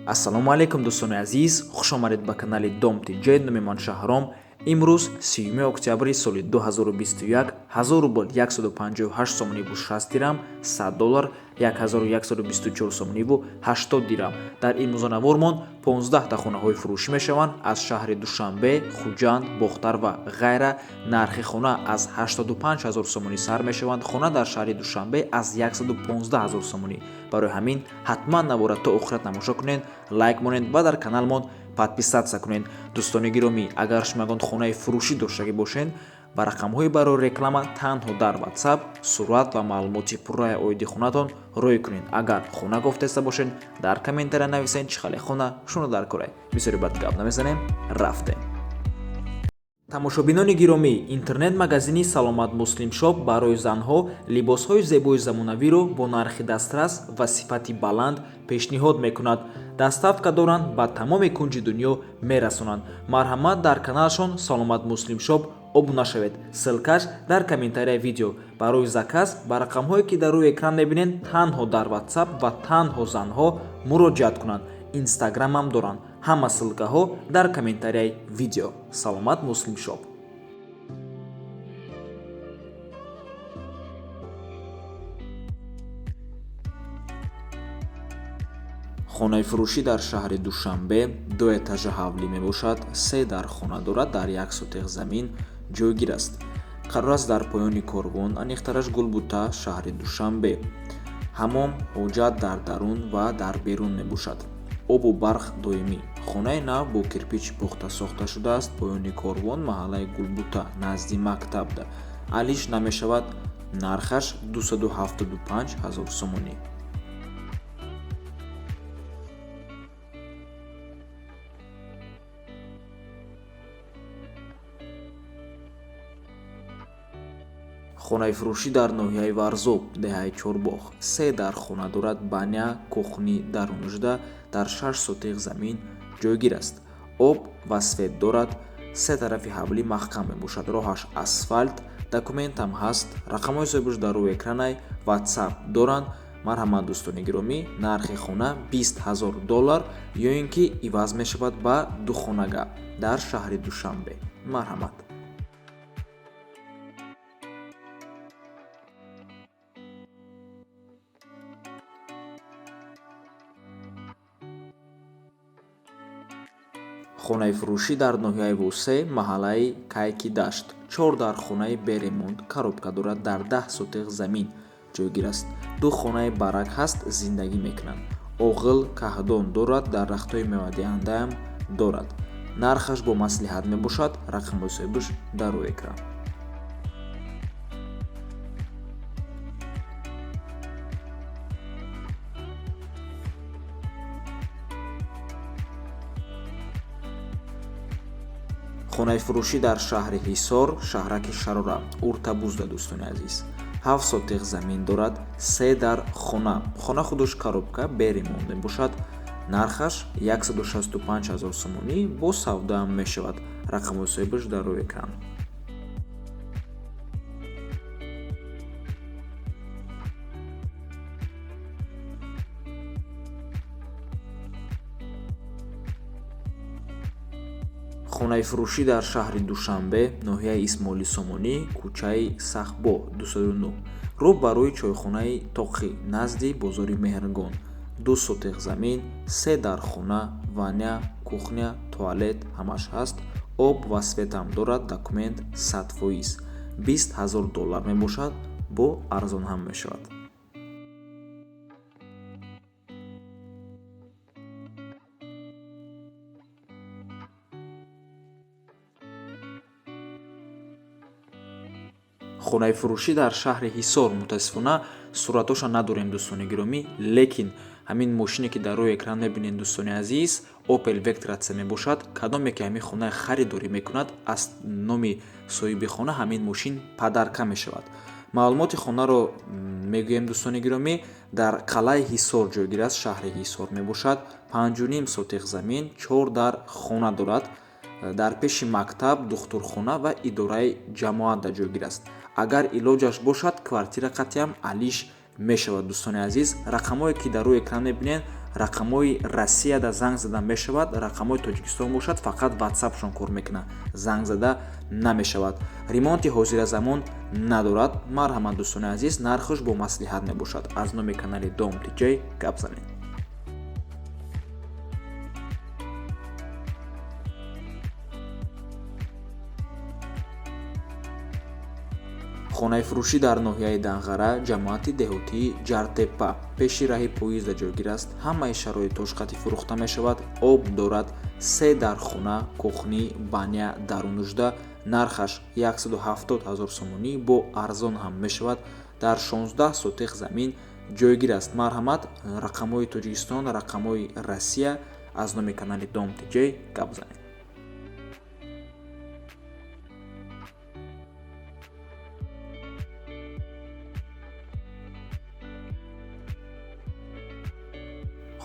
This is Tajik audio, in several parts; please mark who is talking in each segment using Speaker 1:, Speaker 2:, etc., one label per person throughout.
Speaker 1: Ассалому алайкум, дӯстони азиз, хуш омадед ба канали Дом ТЖ. Номи ман Шаҳром. Имрӯз 30 октябри соли 2021, 1000 рубл 158 сомониву 60 дирам, 100 доллар 1124 сомониву 80 дирам. Дар имрӯзанавормон 15 та хонаҳои фурӯшӣ мешаванд аз шаҳри Душанбе, Хуҷанд, Бохтар ва ғайра. Нархи хона аз 85 ҳазор сомонӣ сар мешаванд. Хона дар шаҳри Душанбе аз 115 ҳазор сомонӣ. Барои ҳамин ҳатман навора то охира тамошо кунед, лайк монед ва дар каналмон подписаться кунед. Дӯстони гиромӣ, агар шумо ягон хонаи фурӯшӣ доштагӣ бошед, ба рақамҳои барои реклама танҳо дар WhatsApp сурат ва маълумоти пурраи оиди хонатон рӯй кунед. Агар хона гуфтеста бошед, дар комментария нависед, чӣ хеле хона шуно дар корай. Бисёри бад гап намезанем, рафтем. Тамошобинони гиромӣ, интернет-магазини Саломат Муслим Шоп барои занҳо либосҳои зебои замонавиро бо нархи дастрас ва сифати баланд пешниҳод мекунад. Доставка доранд, ба тамоми кунҷи дунё мерасонанд. Марҳамат, дар каналшон Саломат Муслим Шоп обуна шавед, ссылка ш дар комментарияи видео. Барои заказ ба рақамҳое, ки дар рӯи экран мебинед, танҳо дар WhatsApp ва танҳо занҳо муроҷиат кунанд. Инстаграмам доранд, ҳама ссылка ҳо дар комментарияи видео. Саломат Муслим Шоп. Хонаи фурӯшӣ дар шаҳри Душанбе, ду этажа ҳавлӣ мебошад, се дар хона дорад, дар як сотих замин ҷойгир аст. Қарор аст дар поёни корвон, аниқтараш Гулбута, шаҳри Душанбе. Ҳамом, ҳоҷат дар дарун ва дар берун мебошад. Обу барқ доимӣ. Хонаи нав бо кирпич пухта сохта шудааст. Поёни корвон, маҳаллаи Гулбута, назди мактабда. Алиш намешавад. Нархаш 275 ҳазор сомонӣ. Хонаи фурӯшӣ дар ноҳияи Варзоб, деҳаи Чорбоғ, се дар хона дорад, баня, кухни даруншуда, дар 6 сотих замин ҷойгир аст. Об ва свет дорад, се тарафи ҳавлӣ маҳкам мебошад, роҳаш асфальт, документам ҳаст, рақамҳои соҳибаш дар рӯи экранай, WhatsApp доранд. Марҳамат, дӯстони гиромӣ, нархи хона 20 ҳазор доллар ё ин ки иваз мешавад ба духонага дар шаҳри Душанбе. Марҳамат. Хонаи фурӯшӣ дар ноҳияи Восе, маҳаллаи Кайкидашт, чор дар хонаи бе ремонт, коробка дорад, дар 10 сотих замин ҷойгир аст. Ду хонаи барак ҳаст, зиндагӣ мекунанд. Оғил, каҳдон дорад, дарахтҳои мевадиҳандаам дорад. Нархаш бо маслиҳат мебошад, рақамҳои соҳибаш дар рӯи экран. Хонаи фурӯшӣ дар шаҳри Ҳисор, шаҳраки Шарора, Уртабузда. Дӯстони азиз, 7 сотих замин дорад, се дар хона. Хона худаш коробка, бе ремонт мебошад. Нархаш 165 ҳазор сомонӣ, бо савдаам мешавад. Рақамҳои соҳибаш дар рӯи экран. Хонаи фурӯшӣ дар шаҳри Душанбе, ноҳияи Исмоили Сомонӣ, кӯчаи Сахбо 209, рӯ ба рӯи чойхонаи Тоқӣ, назди бозори Меҳргон. 2 сотих замин, се дар хона, ваня, кухня, туалет ҳамаш ҳаст, об ва светам дорад, документ 100%. 20 ҳазор доллар мебошад, бо арзон ҳам мешавад. Хонаи фурӯшӣ дар шаҳри Ҳисор, мутаассифона, суратоша надорем, дӯстони гиромӣ, лекин ҳамин мошине, ки дар рӯи экран мебинед, дӯстони азиз, Opel Vectra C мебошад. Кадоме ки ҳамин хонаи харидорӣ мекунад, аз номи соҳиби хона ҳамин мошин подарка мешавад. Маълумоти хонаро мегӯем, дӯстони гиромӣ, дар қалъаи Ҳисор ҷойгир аст, шаҳри Ҳисор мебошад. 5,5 сотих замин, чор дар хона дорад. Дар пеши мактаб, духтурхона ва идораи ҷамоат ҷойгир аст. Агар илоҷаш бошад, квартира қатъиам алиш мешавад. Дӯстони азиз, рақамҳое, ки дар рӯи экран мебинед, Рақамҳои Россияда занг зада мешавад, рақамҳои Тоҷикистон бошад, фақат ватсапшон кор мекунад, занг зада намешавад. Ремонти ҳозиразамон надорад. Марҳамат, дӯстони азиз, нархаш бо маслиҳат мебошад. Аз номи канали Дом ТЖ гап занед. Хонаи фурӯшӣ дар ноҳияи Данғара, ҷамоати деҳотии Ҷартепа, пеши раҳи поезда ҷойгир аст. Ҳамаи шароитош қати фурӯхта мешавад. Об дорад, се дар хона, кухни, баня дарунужда. Нархаш 170 000 сомонӣ, бо арзон ҳам мешавад. Дар 16 сотих замин ҷойгир аст. Марҳамат, рақамҳои Тоҷикистон, рақамҳои Россия, аз номи канали Дом ТЖ гап занед.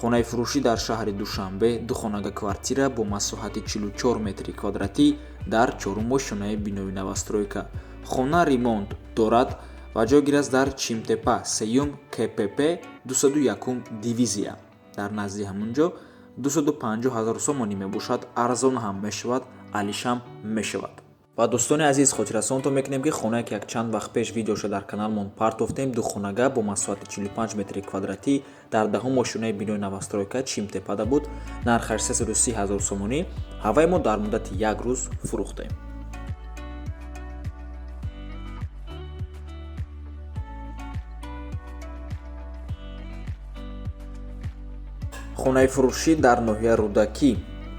Speaker 1: Хонаи фурӯшӣ дар шаҳри Душанбе, духонага квартира бо масоҳати 44 метри квадратӣ дар чорумошёнаи бинои новостройка. Хона ремонт дорад ва ҷойгир аст дар Чимтепа, сеюм КПП, 201 дивизия. Дар назди ҳамун ҷо 250 000 сомонӣ мебошад, арзон ҳам мешавад, алишам мешавад. Ва дӯстони азиз, хотиррасонтон мекунем, ки хонае, ки якчанд вақт пеш видеоша дар каналмон партофтем, духонага бо масоҳати 45 метри квадратӣ дар даҳум ошёнаи бинои новостройка Чимтепада буд, нархаш 330 000 сомонӣ, ҳаваи мо дар муддати як рӯз фурӯхтем. Хонаи фурӯшӣ дар ноҳияи Рӯдакӣ,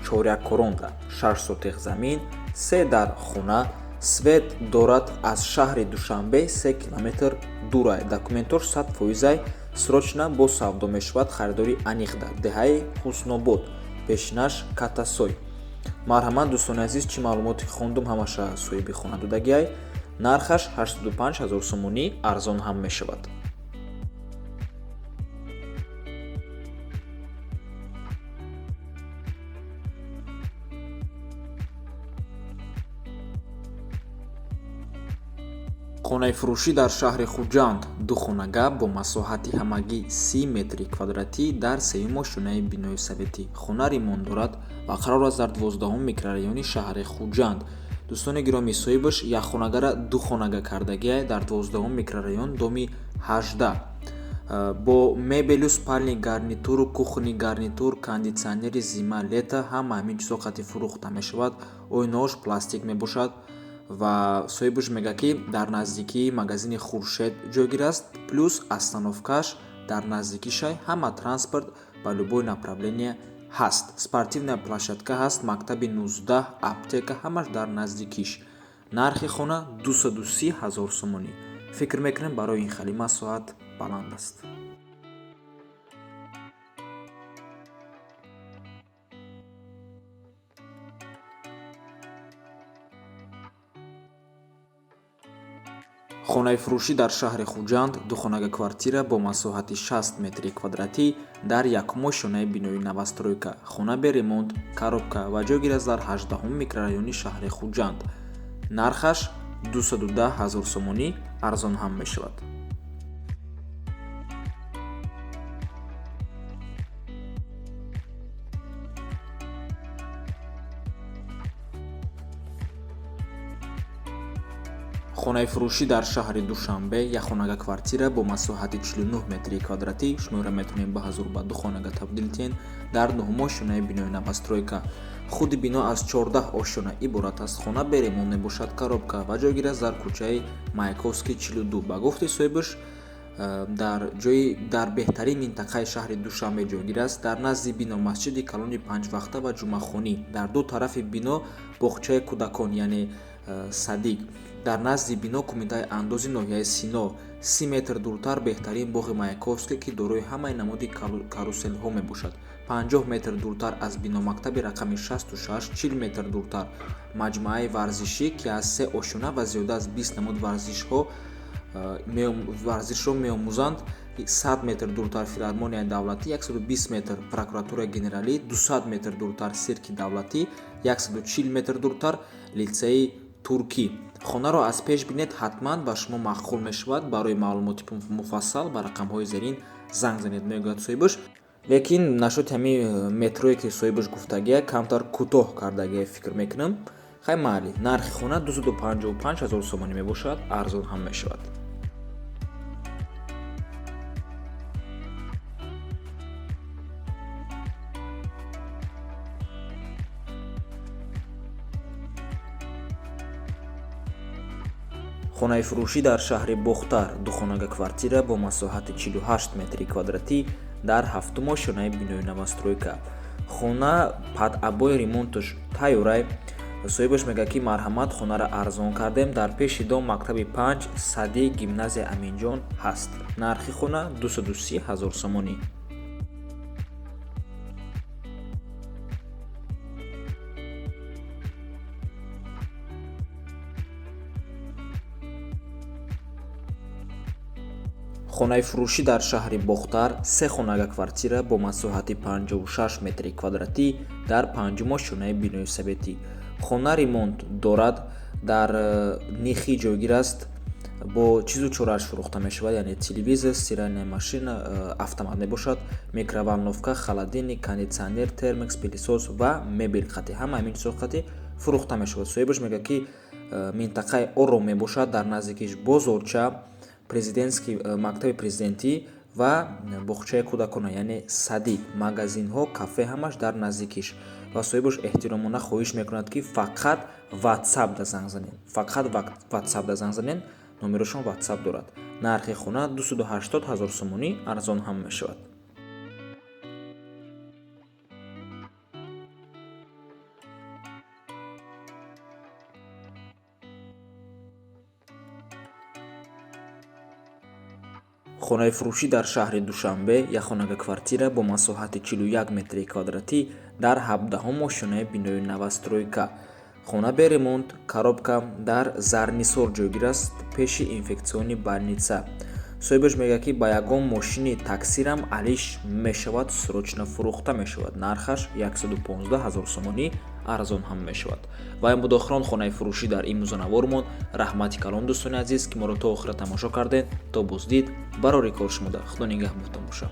Speaker 1: Чоряккоронда, 6 сотих замин, се дар хона, свет дорад, аз шаҳри Душанбе 3 километр дурай. Документош 100%-ай, срочно бо савдо мешавад, харидори аниқда. Деҳаи Ҳуснобод, пешинаш Катасой. Марҳамат, дӯстони азиз, чӣ маълумоте хондум, ҳамаша соҳиби хона додагиай. Нархаш 85 000 сомонӣ, арзон ҳам мешавад. Хонаи фурӯшӣ дар шаҳри Хуҷанд, духонага бо масоҳати ҳамагӣ 30 метри квадратӣ дар сеюм ошёнаи бинои советӣ. Хона ремонт дорад ва қарор аст дар 12 микрорайони шаҳри Хуҷанд. Дӯстони гиромӣ, соҳибаш якхонагара духонага кардагиай дар 12 микрорайон, доми 18, бо мебелю спальный гарнитуру кухонный гарнитур, кондитсионери зима, лето, ҳама ҳамин чизҳо қати фурӯхта мешавад. Оинаҳош пластик мебошад ва соҳибаш мегӯяд, ки дар наздикии магазини Хуршед ҷойгир аст, плюс остановкаш дар наздикишай, ҳама транспорт ба любое направление ҳаст, спортивная площадка ҳаст, мактаби 19, аптека, ҳамаш дар наздикиш. Нархи хона 230 000 сомонӣ. Фикр мекунем, барои ин хели масоҳат баланд аст. Хонаи фурӯшӣ дар шаҳри Хуҷанд, духонага квартира бо масоҳати 60 метри квадратӣ дар якумошёнаи бинои новостройка. Хона бе ремонт, коробка ва ҷойгир аст дар 18 микрорайони шаҳри Хуҷанд. Нархаш 210 000 сомонӣ, арзон ҳам мешавад. Хонаи фурӯшӣ дар шаҳри Душанбе, якхонага квартира бо масоҳати 49 метри квадратӣ, шуморо метавонем ба ҳазур ба духонага табдил диҳем, дар нуҳумошёнаи бинои новостройка. Худи бино аз 14 ошёна иборат аст. Хона бе ремонт мебошад, коробка ва ҷойгир аст дар кӯчаи Маяковский 42. Ба гуфти соҳибаш, дар ҷои дар беҳтарин минтақаи шаҳри Душанбе ҷойгир аст. Дар назди бино масҷиди калони панҷвақта ва ҷумъахонӣ, дар ду тарафи бино боғчаи кӯдакон, яъне садик, дар назди бино кумитаи андози ноҳияи Сино, 30 метр дуртар беҳтарин боғи Маяковский, ки дорои ҳамаи намуди каруселҳо мебошад, 50 метр дуртар аз бино мактаби рақами 66, 40 метр дуртар маҷмӯаи варзишӣ, ки аз се ошёна ва зиёда аз 20 намуд варзишро меомӯзанд, 100 метр дуртар филармонияи давлатӣ, 120 метр прокуратураи генералӣ, 200 метр дуртар сирки давлатӣ, 140 метр дуртар литсеи туркӣ. Хонаро аз пеш бинед, ҳатман ба шумо маъқул мешавад. Барои маълумоти муфассал ба рақамҳои зерин занг занед, мегӯяд соҳибаш. Лекин нашоти ҳамин метрое ки соҳибаш гуфтагия, камтар кӯтоҳ кардагия фикр мекунам. Хай, майли, нархи хона 255 000 сомонӣ мебошад, арзон ҳам мешавад. Хонаи фурӯшӣ дар шаҳри Бохтар, духонага квартира бо масоҳати 48 метри квадратӣ дар ҳафтум ошёнаи бинои новостройка. Хона под обои, ремонташ тайёрай. Соҳибаш мегӯяд, ки марҳамат, хонаро арзон кардем. Дар пеши дом мактаби 5, садик, гимназия Аминҷон ҳаст. Нархи хона 230 000 сомонӣ. Хонаи фурӯшӣ дар шаҳри Бохтар, се хонага квартира бо масоҳати 56 метри квадратӣ дар панҷум ошёнаи бинои советӣ. Хона ремонт дорад, дар Нихи ҷойгир аст, бо чизу чорааш фурӯхта мешавад, яъне телевизор, стиральная машина автомат мебошад, микроволновка, холодильник, кондитсионер, термекс, пылесос ва мебел қатӣ, ҳама ҳамин чизҳо қатӣ фурӯхта мешавад. Соҳибаш мегӯяд, ки минтақаи ором мебошад, дар наздикиш бозорча, президентский, мактаби президентӣ ва боғчаи кӯдакона, яъне садик, магазинҳо, кафе ҳамаш дар наздикиш. Ва соҳибаш эҳтиромона хоҳиш мекунад, ки фақат ватсап да занг занед, фақат ватсап да занг занед, номерошон ватсап дорад. Нархи хона 280 000 сомонӣ, арзон ҳам мешавад. Хонаи фурӯшӣ дар шаҳри Душанбе, якхонага квартира бо масоҳати 41 метри квадратӣ дар 17-ум ошёнаи бинои новостройка. Хона бе ремонт, коробка, дар Зарнисор ҷойгир аст, пеши инфекционный больница. Соҳибаш мегӯяд, ки ба ягон мошини таксирам алиш мешавад, срочно фурӯхта мешавад. Нархаш 115 000 сомонӣ, арзон ҳам мешавад. Ва ин буд охирон хонаи фурӯшӣ дар имрӯза навормон. Раҳмати калон, дӯстони азиз, ки моро то охира тамошо кардед. То боздид, барори кор шумода, Худо нигаҳбонтон бошад.